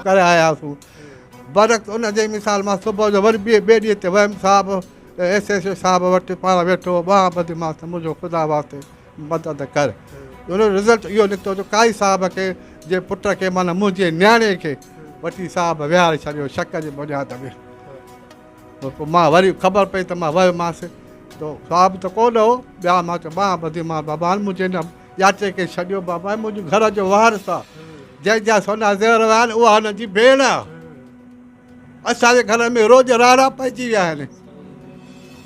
ڪري آياسون برعڪس ان جي مثال مان صبح جو وري ٻئي ٻئي ڏينهن تي ويم صاحب ايس ايس او صاحب وٽ پاڻ ويٺو هو ٻانهن ٻڌي مانس ته منهنجو خدا واسطي مدد ڪر ان جو رزلٽ اهو نڪتو جو قاضي صاحب کي جي پٽ کي معنيٰ منهنجي نياڻي کي وٺي صاحب ويهاري ڇڏيو شڪ جي بنياد ۾ پوء مان وري خبر پئي ته مان ويومانس ته صاحب ته ڪو نه هو ٻيا مان چيو ٻانهن ٻڌي مان بابا منهنجي هن ڄاٽي کي ڇڏيو بابا منهنجي گهر جو وارث آ جنهن جا سونا زيور ويا آهن اها هن جي ڀيڻ آ اسان جي گهر ۾ روز راڙا پئجي ويا آهن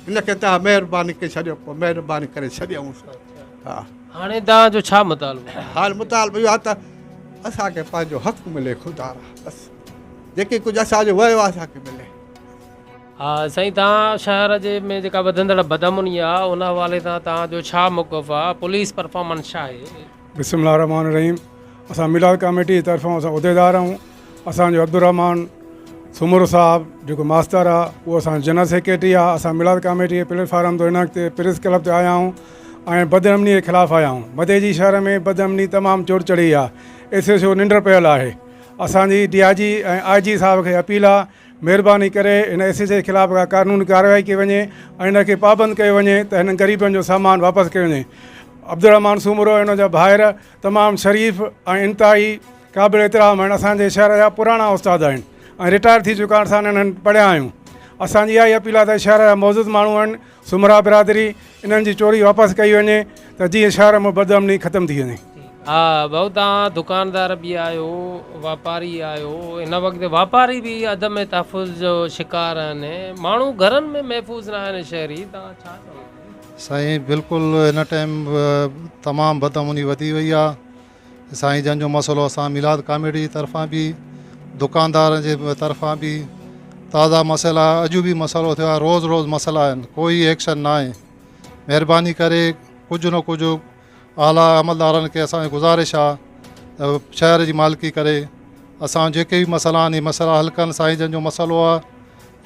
هن کي توهان مهرباني ڪري ڇڏيو پوء مهرباني ڪري ڇڏيائونس ها هاڻي توهان جو ڇا مطالبو آهي؟ هاڻي مطالبو اهو آهي ته اسان کي پنهنجو حق ملي خدا را بس جيڪي ڪجهه اسان جو ويو آهي اسان کي ملي. ها سائين توهان شهر جي ۾ جيڪا وڌندڙ بدامني آهي ان حوالي سان توهان جو ڇا موقف آهي پوليس پرفارمنس ڇا آهي؟ بسم الله الرحمٰن الرحيم اسان ميلاد ڪاميٽي جي طرفان اسان عهديدار آهيون اسان جو عبدالرحمان سومرو صاحب جيڪو ماستر آ اهو اسان جو جنرل سيڪريٽري آ اسان ميلاد ڪاميٽي جي پليٽ فارم تي هن وقت پريس ڪلب تي آيا آهيون ۽ بدامني جي خلاف آيا آهيون مديجي شهر ۾ بدامني تمام چوٽ چڙهي آ ايس ايس او ننڊ پيل آهي اسان جي ڊي I جي ۽ آء جي صاحب کي اپيل آ مهرباني ڪري هن ايس ايس اي خلاف ڪا قانوني ڪارروائي ڪئي وڃي ۽ هن کي پابند ڪيو وڃي ته هنن غريبن جو سامان واپس ڪيو وڃي عبدالرحمان سومرو ۽ ان جا ڀائر تمام شريف ۽ انتهائي قابل احترام آهن اسان جي شهر جا پراڻا استاد آهن ۽ رٽائر ٿي چڪا آهن اسان انهن پڙهيا آهيون اسان جي اها ئي اپيل آهي ته شهر جا معزز ماڻهو آهن سومرا برادري انهن جي چوري واپس ڪئي وڃي ته جيئن شهر مان بدامني ختم ٿي وڃي. ها ڀائو توهان دڪاندار به آهيو واپاري آهيو هن وقت واپاري به عدم تحفظ جو شڪار آهن ماڻهو گهرن ۾ محفوظ نه آهن شهري توهان ڇا چوندو. سائين بلڪل هن ٽائيم تمام بدامني وڌي وئي آ سائين جن جو مسئلو اسان ميلاد ڪاميٽي جي طرفان به دڪاندارن جي طرفان به تازا مسئلا اڄ به مسئلو ٿيو آهي روز روز مسئلا آهن ڪوئي ايڪشن نه آهي مهرباني ڪري ڪجهه نه ڪجهه اعليٰ عملدارن کي اسان جي گذارش آهي ته شهر جي مالڪي ڪري اسان جيڪي به مسئلا آهن اهي مسئلا حل ڪن سائين جن جو مسئلو آهي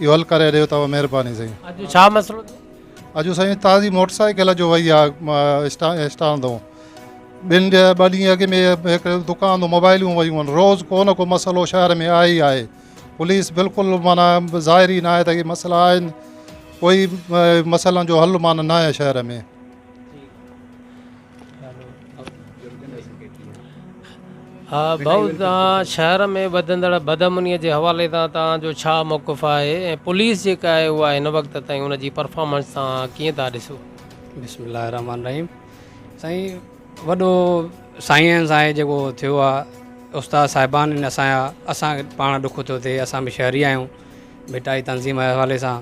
اهو حل ڪري ڏيو توهان مهرباني سائين. اڄ ڇا مسئلو ٿيو؟ اڄ سائين تازي موٽر سائيڪل جو وئي آ اسٽان تون ٻن ٻه ڏينهن اڳ ۾ هڪ دڪان تون موبائلون ويون آهن روز ڪو نه ڪو مسئلو شهر ۾ آهي ئي آهي پوليس بلڪل معنيٰ ظاهر ئي نه آهي ته اهي مسئلا آهن ڪوئي مسئلن جو حل معنيٰ نه آهي شهر ۾. ها ڀائو توهان شهر ۾ وڌندڙ بدامني جي حوالي سان توهان جو ڇا موقف آهي ۽ پوليس جيڪا آهي اها هن وقت تائين ان جي پرفارمنس توهان ڪيئن ٿا ڏسو. بسم الله الرحمٰن الرحيم سائين وڏو سائين سان جيڪو ٿيو آ استاد صاحبان آهن اسان جا اسان کي پاڻ ڏک ٿو ٿئي اسان به شهري آهيون ڀٽائي تنظيم جي حوالي سان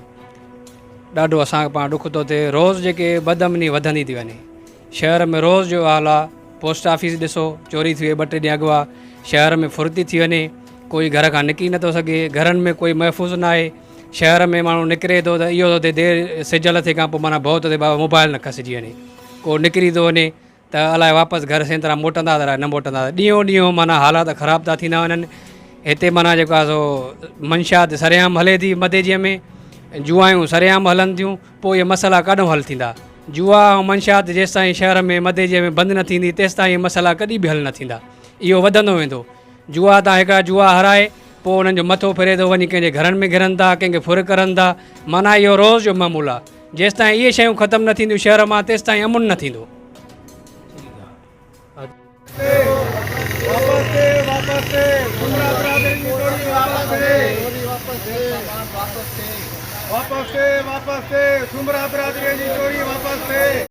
ڏاڍو اسان کي پاڻ ڏک ٿو ٿئي روز جيڪي بدامني وڌندي ٿي وڃي شهر ۾ روز جو حال آ پوسٽ آفيس ڏسو چوري ٿي وئي ٻه ٽي ڏينهن اڳ آ شهر ۾ ڦرتي ٿي وڃي ڪوئي گهر کان نڪري نٿو سگهي گهرن ۾ ڪوئي محفوظ نه آهي شهر ۾ ماڻهو نڪري ٿو ته اهو ٿو ٿئي دير سج لٿي کان پوء معنيٰ ڀؤ ٿو ٿئي بابا موبائل نه کسجي وڃي ڪو نڪري ٿو وڃي ته الائي واپس گهر سين طرح موٽندا ته الائي نه موٽندا ڏينهون ڏينهون معنيٰ حالات خراب ٿا ٿيندا وڃن هتي معنيٰ جيڪو آهي سو منشيات سرعام هلي ٿي مديجي ۾ جوائيون سرعام هلن ٿيون پوء اهي مسئلا ڪڏهن حل ٿيندا جوا ۽ منشيات جيستائين شهر ۾ مديجي ۾ بند نه ٿيندي تيستائين اهي مسئلا ڪڏهن به حل نه ٿيندا اهو وڌندو ويندو جوا تان هڪڙا جوا هارائي پوء انهن جو مٿو ڦري ٿو وڃي ڪنهن جي گهرن ۾ گهرن ٿا ڪنهن کي ڦر ڪرن ٿا معنيٰ اهو روز جو معمول آهي جيستائين اهي شيون ختم نه ٿينديون شهر مان تيستائين امن نه ٿيندو. واپس ٿي واپس ٿي سومرا برادري جي چوري واپس ٿي.